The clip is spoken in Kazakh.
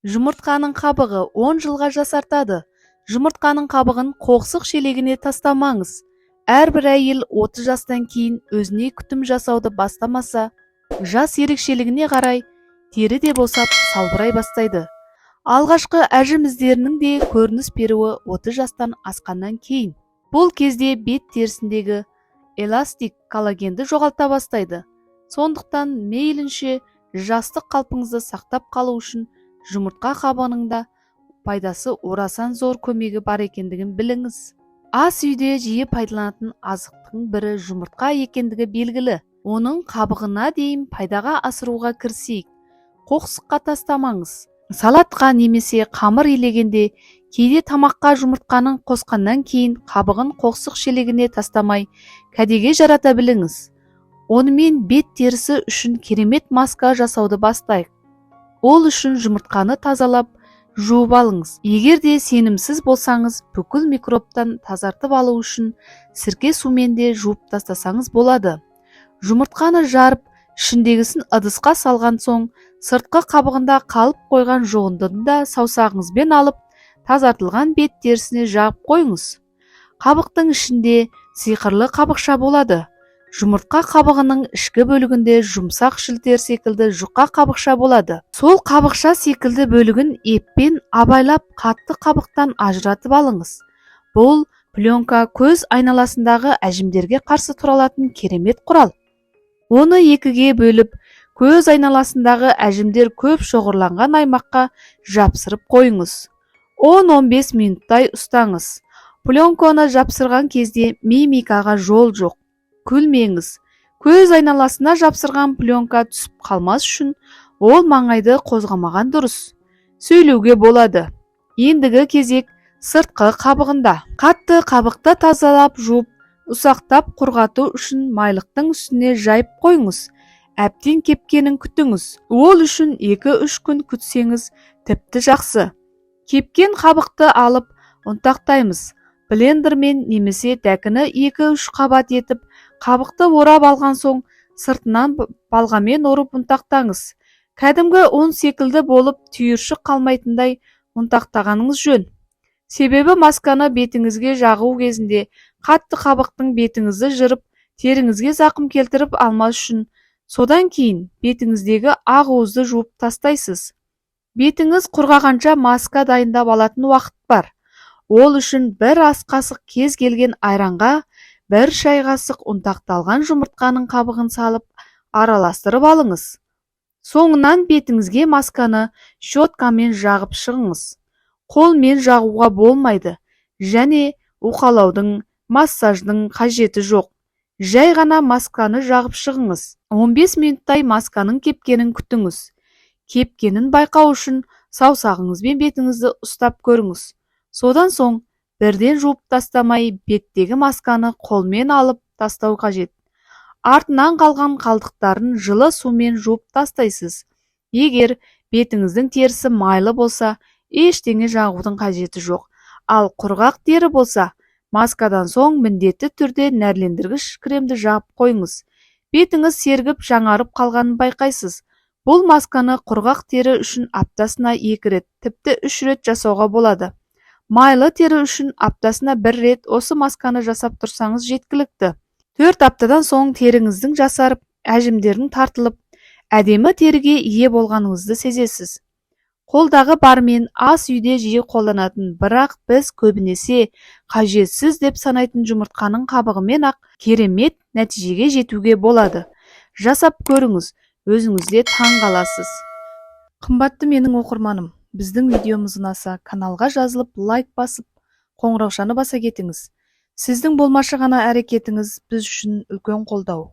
Жұмыртқаның қабығы 10 жылға жасартады. Жұмыртқаның қабығын қоқсық шелегіне тастамаңыз. Әрбір әйел 30 жастан кейін өзіне күтім жасауды бастамаса, жас ерекшелігіне қарай тері де босап, салбырай бастайды. Алғашқы әжім іздерінің де көрініс беруі 30 жастан асқаннан кейін. Бұл кезде бет терісіндегі эластик коллагенді жоғалта бастайды. Сондықтан мейлінше жастық қалпыңызды сақтап қалу үшін жұмыртқа қабығының да пайдасы орасан зор көмегі бар екендігін біліңіз. Ас үйде жиі пайдаланатын азықтың бірі жұмыртқа екендігі белгілі. Оның қабығына дейін пайдаға асыруға кірісейік. Қоқсыққа тастамаңыз. Салатқа немесе қамыр илегенде, кейде тамаққа жұмыртқаны қосқаннан кейін қабығын қоқсық шелегіне тастамай, кәдеге жарата біліңіз. Онымен бет терісі үшін керемет маска жасауды бастайық. Ол үшін жұмыртқаны тазалап, жуып алыңыз. Егер де сенімсіз болсаңыз, бүкіл микробтан тазартып алу үшін сірке сумен де жуып тастасаңыз болады. Жұмыртқаны жарып, ішіндегісін ыдысқа салған соң, сыртқы қабығында қалып қойған жұғындыны да саусағыңызбен алып, тазартылған бет терісіне жағып қойыңыз. Қабықтың ішінде сиқырлы қабықша болады. Жұмыртқа қабығының ішкі бөлігінде жұмсақ шілтер секілді жұқа қабықша болады. Сол қабықша секілді бөлігін еппен абайлап қатты қабықтан ажыратып алыңыз. Бұл пленка көз айналасындағы әжімдерге қарсы тұра алатын керемет құрал. Оны екіге бөліп, көз айналасындағы әжімдер көп шоғырланған аймаққа жапсырып қойыңыз. 10-15 минуттай ұстаңыз. Пленканы жапсырған кезде мимикаға жол жоқ. Күлмеңіз. Көз айналасына жапсырған пленка түсіп қалмас үшін ол маңайды қозғамаған дұрыс. Сөйлеуге болады. Ендігі кезек сыртқы қабығында. Қатты қабықты тазалап жуып, ұсақтап құрғату үшін майлықтың үстіне жайып қойыңыз. Әбден кепкенін күтіңіз. Ол үшін 2-3 күн күтсеңіз тіпті жақсы. Кепкен қабықты алып, ұнтақтаймыз. Блендермен немесе дәкіні 2-3 қабат етіп, қабықты орап алған соң, сыртынан балғамен ұрып ұнтақтаңыз. Кәдімгі ұн секілді болып, түйіршік қалмайтындай ұнтақтағаныңыз жөн. Себебі масканы бетіңізге жағу кезінде қатты қабықтың бетіңізді жырып, теріңізге зақым келтіріп алмас үшін. Содан кейін бетіңіздегі ақуызды жуып тастайсыз. Бетіңіз құрғағанша маска дайындап алатын уақыт бар. Ол үшін бір ас қасық кез келген айранға бір шай қасық ұнтақталған жұмыртқаның қабығын салып, араластырып алыңыз. Соңынан бетіңізге масканы щеткамен жағып шығыңыз. Қолмен жағуға болмайды және уқалаудың, массаждың қажеті жоқ. Жай ғана масканы жағып шығыңыз. 15 минуттай масканың кепкенін күтіңіз. Кепкенін байқау үшін саусағыңызбен бетіңізді ұстап көріңіз. Содан соң бірден жуып тастамай, беттегі масканы қолмен алып тастау қажет. Артынан қалған қалдықтарын жылы сумен жуып тастайсыз. Егер бетіңіздің терісі майлы болса, ештеңе жағудың қажеті жоқ. Ал құрғақ тері болса, маскадан соң міндетті түрде нәрлендіргіш кремді жағып қойыңыз. Бетіңіз сергіп, жаңарып қалғанын байқайсыз. Бұл масканы құрғақ тері үшін аптасына екі рет, тіпті үш рет жасауға болады. Майлы тері үшін аптасына бір рет осы масканы жасап тұрсаңыз жеткілікті. 4 аптадан соң теріңіздің жасарып, әжімдердің тартылып, әдемі теріге ие болғаныңызды сезесіз. Қолдағы бармен ас үйде жиі қолданатын, бірақ біз көбінесе қажетсіз деп санайтын жұмыртқаның қабығымен-ақ керемет нәтижеге жетуге болады. Жасап көріңіз, өзіңіз де таң қаласыз. Қымбатты менің оқырманым, біздің видеомыз ұнаса, каналға жазылып, лайк басып, қоңыраушаны баса кетіңіз. Сіздің болмашы ғана әрекетіңіз біз үшін үлкен қолдау.